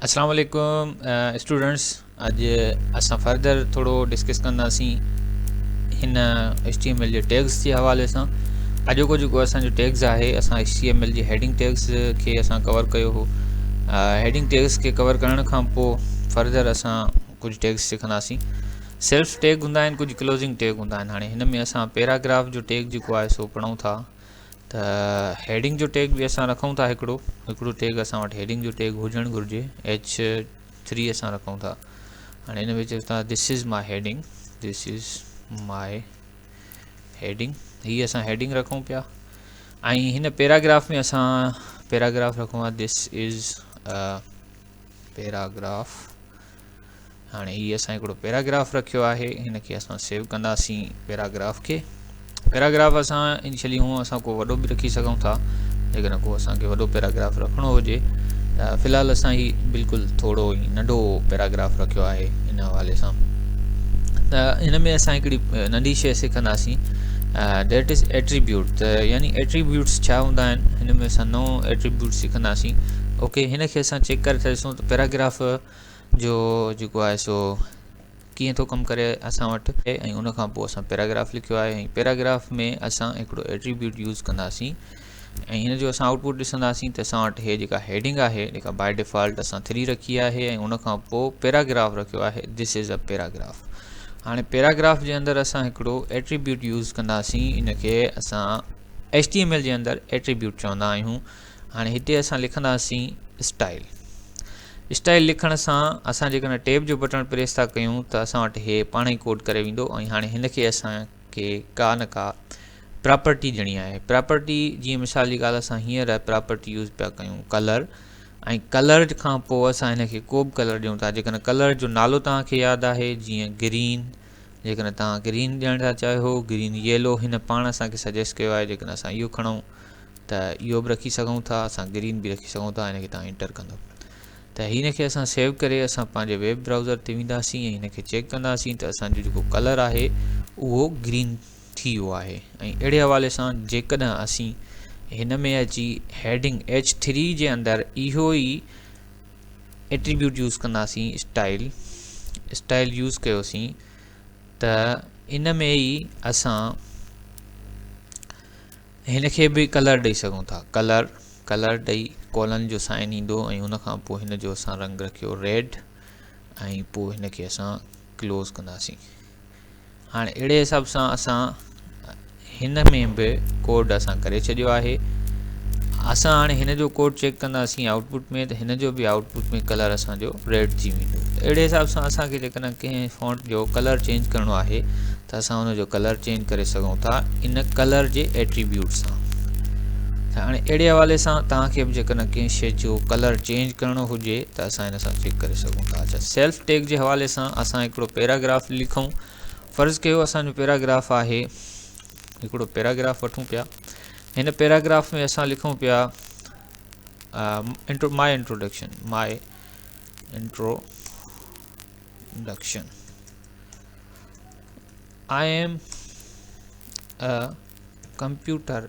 اسلام عليڪم اسٽوڊنٽس اڄ اسان فردر ٿورو ڊسڪس ڪنداسين هن ايڇ ٽي ايم ايل جي ٽيگس جي حوالي سان اڄوڪو جيڪو اسانجو ٽيگز آهي اسان ايڇ ٽي ايم ايل جي هيڊنگ ٽيگس کي اسان ڪور ڪيو هو هيڊنگ ٽيگس کي ڪور ڪرڻ کان پوء فردر اسان ڪجهه ٽيگس سکنداسين سيلف ٽيگ هوندا آهن ڪجهه ڪلوزنگ ٽيگ هوندا آهن هاڻي هن ۾ اسان پيراگراف جو ٽيگ جيڪو آهي سو پڙهون ٿا ته هيڊنگ جو ٽيگ به اسان رکون ٿا هڪڙو هڪڙو ٽيگ اسان وٽ هيڊنگ جو ٽيگ هجڻ گهرجي ايڇ ٿري اسان رکون ٿا هاڻي هن ۾ چئون ٿا this is my heading this is my heading هي اسان هيڊنگ رکون پيا ۽ هن پيراگراف ۾ اسان پيراگراف رکون ٿا دس از پيراگراف هاڻي هي اسان هڪڙو پيراگراف رکيو آهي هن کي اسان سيو ڪنداسين پيراگراف کي پيراگراف اسان انيشلي هون اسان کو وڏو به رکي سگهون ٿا جيڪڏهن کو اسان کي وڏو پيراگراف رکڻو هجي ته في الحال اسان هي بلڪل ٿورو ئي ننڍو پيراگراف رکيو آهي ان حوالي سان ته هن ۾ اسان هڪڙي ننڍي شيء سکنداسين that is attribute ته يعني ايٽريبيوٽس ڇا هوندا آهن هن ۾ اسان نئون ايٽريبيوٽ سکنداسين اوڪي هن کي اسان چيڪ ڪري ٿا ڏسون ته پيراگراف جو جيڪو آهي سو ڪيئن ٿو ڪم ڪري اسان وٽ ۽ ان کان پوء اسان پيراگراف لکيو آهي ۽ پيراگراف ۾ اسان هڪڙو ايٽريبيوٽ يوز ڪنداسين ۽ هن جو اسان آئوٽپوٽ ڏسنداسين ته اسان وٽ هي جيڪا هيڊنگ آهي جيڪا باء ڊيفالٽ اسان ٿري رکي آهي ۽ ان کان پوء پيراگراف رکيو آهي دس از ا پيراگراف هاڻي پيراگراف جي اندر اسان هڪڙو ايٽريبيوٽ يوز ڪنداسين ان کي اسان ايڇ ٽي ايم ايل جي اندر ايٽريبيوٽ چوندا آهيون هاڻي هتي اسان لکنداسين اسٽائل اسٽائل لکڻ سان اسان جيڪڏهن ٽيب جو بٽڻ پريس ٿا ڪيون ته اسان وٽ هي پاڻ ئي ڪوڊ ڪري ويندو ۽ هاڻي هن کي اسان کي ڪا نه ڪا پراپرٽي ڏيڻي آهي پراپرٽي جيئن مثال جي ڳالهه اسان هينئر پراپرٽي يوز پيا ڪيون ڪلر ۽ ڪلر کان پوء اسان هن کي ڪو به ڪلر ڏيون ٿا جيڪڏهن ڪلر جو نالو توهان کي ياد آهي جيئن گرين جيڪڏهن توهان گرين ڏيڻ ٿا چاهيو گرين يلو هن پاڻ اسان کي سجيسٽ ڪيو آهي جيڪڏهن اسان اهو کڻون ته اهو به رکي سگهون ٿا اسان گرين به رکي سگهون ٿا هن کي توهان انٽر ڪندو ته هن کي اسان سيو ڪري اسان پنهنجي ويب برائوزر تي وينداسين ۽ هن کي چيڪ ڪنداسين ته اسانجو جيڪو ڪلر آهي اهو گرين ٿي ويو آهي ۽ اهڙي حوالي سان جيڪڏهن اسين هن ۾ اچي هيڊنگ ايڇ ٿري جي اندر اهو ئي ايٽريبيوٽ يوز ڪنداسين اسٽائل اسٽائل يوز ڪيوسين ته ان ۾ ئي اسان هن کي به ڪلر ڏئي سگهون ٿا ڪلر ڪلر ڏئي ڪولن جو سائن ايندو ۽ ان کان پوء هن جو اسان رنگ رکيو ريڊ ۽ پوء هن کي اسان ڪلوز ڪنداسين هاڻي اهڙي حساب سان اسان هن ۾ به ڪوڊ اسان ڪري ڇڏيو آهي اسان هاڻي هن جو ڪوڊ چيڪ ڪنداسين آئوٽپوٽ ۾ ته هن جو به آئوٽپوٽ ۾ ڪلر اسان جو ريڊ ٿي ويندو اهڙي حساب سان اسان کي جيڪڏهن ڪنهن فونٽ جو ڪلر چينج ڪرڻو آهي ته اسان ان جو ڪلر چينج ڪري سگهون ٿا ان ڪلر جي ايٽريبيوٽ سان ته هاڻي اهڙي حوالي سان توهان کي به جيڪڏهن ڪنهن شي جو ڪلر چينج ڪرڻو هجي ته اسان ان سان چيڪ ڪري سگهون ٿا اچھا سيلف ٽيگ جي حوالي سان اسان هڪڙو پيراگراف لکون فرض ڪيو اسان جو پيراگراف آهي هڪڙو پيراگراف وٺون پيا هن پيراگراف ۾ اسان لکون پيا my introduction my introduction I am a computer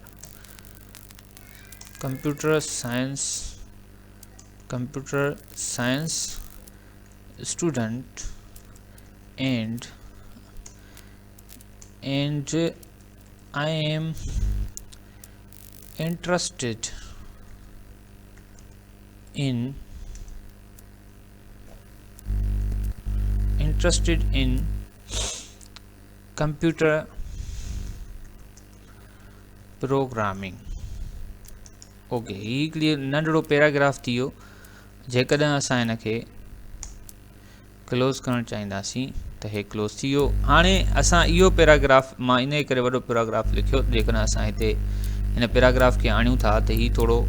computer science computer science student and and I am interested in interested in computer programming okay هي هڪڙي ننڍڙو پيراگراف ٿي ويو جيڪڏهن اسان هن کي ڪلوز ڪرڻ چاهينداسين ته هي ڪلوز ٿي ويو هاڻي اسان اهو پيراگراف مان ان ڪري وڏو پيراگراف لکيو جيڪڏهن اسان هتي هن پيراگراف کي آڻيون ٿا ته هي ٿورو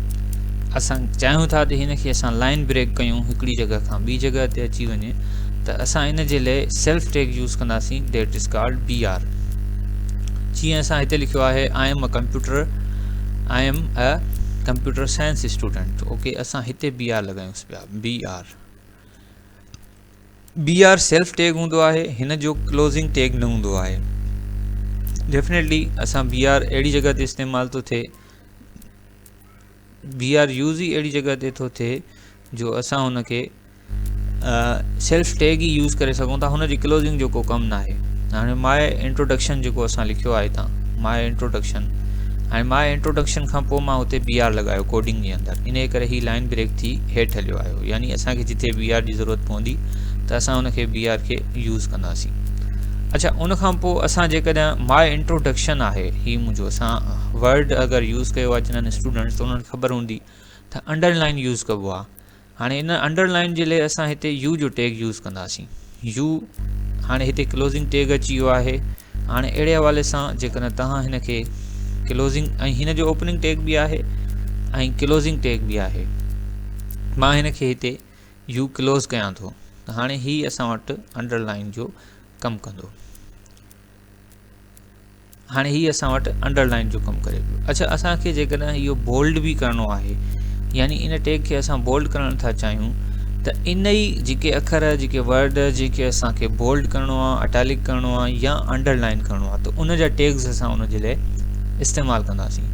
اسان چاهيون ٿا ته هن کي اسان لائن بريڪ ڪيون هڪڙي جڳهه کان ٻي جڳهه تي اچي وڃي ته اسان ان جي لاء سيلف ٽيگ يوز ڪنداسين that is called B R جيئن اسان هتي لکيو آهي I am a computer I am a computer science student okay اسان هتي بي آر لڳايونس پيا B R B R self tag هوندو آهي هن جو ڪلوزنگ ٽيگ نه هوندو آهي ڊيفنيٽلي اسان بي آر اهڙي جڳهه تي استعمال ٿو ٿئي بي آر يوز ئي اهڙي جڳهه تي ٿو ٿئي جو اسان هن کي سيلف ٽيگ ئي يوز ڪري سگهون ٿا هن جي ڪلوزنگ جو ڪو ڪم ناهي. هاڻي ماء انٽروڊڪشن جيڪو اسان لکيو آهي هتان ماء انٽروڊڪشن هاڻي ماء انٽروڊڪشن کان پوء مان هتي بي آر لڳايو ڪوڊنگ جي اندر انهي ڪري هي لائن بريڪ ٿي هيٺ هليو آيو يعني اسان کي جتي بي آر جي ضرورت پوندي ته اسان ان کي بي آر کي يوز ڪنداسين. اڇا ان کان پوء اسان جيڪڏهن ماء انٽروڊڪشن آهي هي منهنجو اسان ورڊ اگر يوز ڪيو آهي جنھن اسٽوڊنٽس ته انهن کي خبر هوندي ته انڊر لائن يوز ڪبو آهي. هاڻي ان انڊر لائن جي لاء اسان هتي يو جو ٽيگ يوز ڪنداسين. يو هاڻي هتي ڪلوزنگ ٽيگ اچي ويو آهي. هاڻي اهڙي حوالي سان جيڪڏهن توهان هن کي ڪلوزنگ ۽ هن جو اوپننگ ٽيگ به آهي ۽ ڪلوزنگ ٽيگ به آهي. مان هن کي هتي يو ڪلوز ڪيان ٿو ته هاڻي هي اسان وٽ انڊر لائن جو ڪم ڪندو. هاڻي هي اسان وٽ انڊر لائن جو ڪم ڪري پيو. اڇا اسان کي جيڪڏهن اهو بولڊ به ڪرڻو آهي يعني ان ٽيگ کي اسان بولڊ ڪرڻ ٿا چاهيون ته ان ئي جيڪي اکر جيڪي ورڊ جيڪي اسان کي بولڊ ڪرڻو آهي اٽالڪ ڪرڻو آهي يا انڊر لائن ڪرڻو آهي ته ان جا ٽيگز اسان ان جي لاء استعمال ڪنداسين.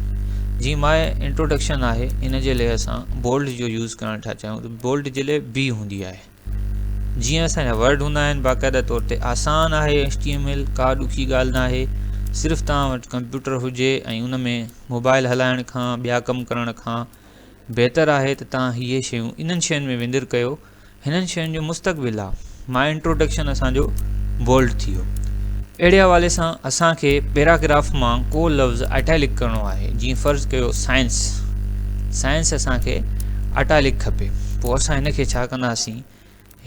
جيئن ماء انٽروڊڪشن آهي ان جي لاء اسان بولڊ جو يوز ڪرڻ ٿا چاهيون ته بولڊ جي لاء بي هوندي آهي. جيئن اسان جا ورڊ هوندا آهن باقاعده طور تي آسان آهي ايڇ ٽي ايم ايل ڪا ڏکي ڳالهه ناهي صرف توهان وٽ ڪمپيوٽر هجي ۽ ان ۾ موبائل هلائڻ کان ٻيا ڪم ڪرڻ کان بهتر آهي ته توهان اهي شيون انهن شين ۾ وندر ڪيو هنن شين جو مستقبل آهي ماء انٽروڊڪشن اسان جو بولڊ ٿي ويو اهڙي حوالي سان اسان کي پيراگراف مان ڪو لفظ اٽالڪ ڪرڻو آهي جيئن فرض ڪيو سائنس سائنس اسان کي اٽالڪ کپي پوء اسان هن کي ڇا ڪنداسين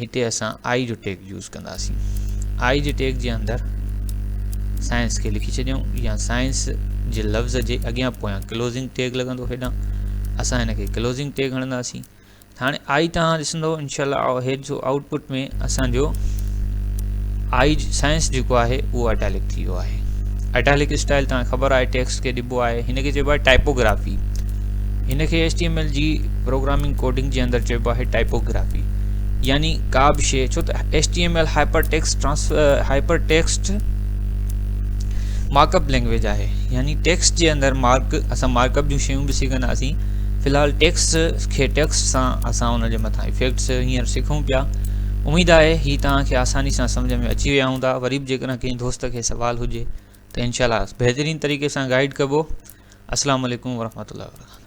هتي اسان آئي جو ٽيگ يوز ڪنداسين آئي جي ٽيگ جي اندر سائنس کي لکي ڇڏيون يا سائنس جي لفظ جي اڳيان پويان ڪلوزنگ ٽيگ لڳندو هيڏانهن اسان هن کي ڪلوزنگ ٽيگ هڻنداسين هاڻي آئي توهان ڏسندو انشاء الله هيڊ جو آئوٽ پٽ ۾ اسان جو آئي سائنس جيڪو آهي اهو اٽالڪ ٿي ويو آهي. اٽالڪ اسٽائل توهان کي خبر آهي ٽيڪسٽ کي ڏبو آهي هن کي چئبو آهي ٽائپوگرافي هن کي ايڇ ٽي ايم ايل جي پروگرامنگ ڪوڊنگ جي اندر چئبو آهي ٽائپوگرافي يعني ڪا به شيء ڇو ته H T M L hyper text trans hyper text mark up language آهي يعني ٽيڪسٽ جي اندر مارڪ اسان مارڪ اپ جون شيون به سکنداسين في الحال ٽيڪسٽ کي ٽيڪسٽ سان اسان ان جي مٿان افيڪٽس هينئر سکون پيا اميد آهي هي توهان کي آساني سان سمجھ ۾ اچي ويا هوندا وري به جيڪڏهن ڪنهن دوست کي سوال هجي ته انشاء الله بهترين طريقي سان گائيڊ ڪبو السلام عليڪم ورحمة الله وبرڪاته.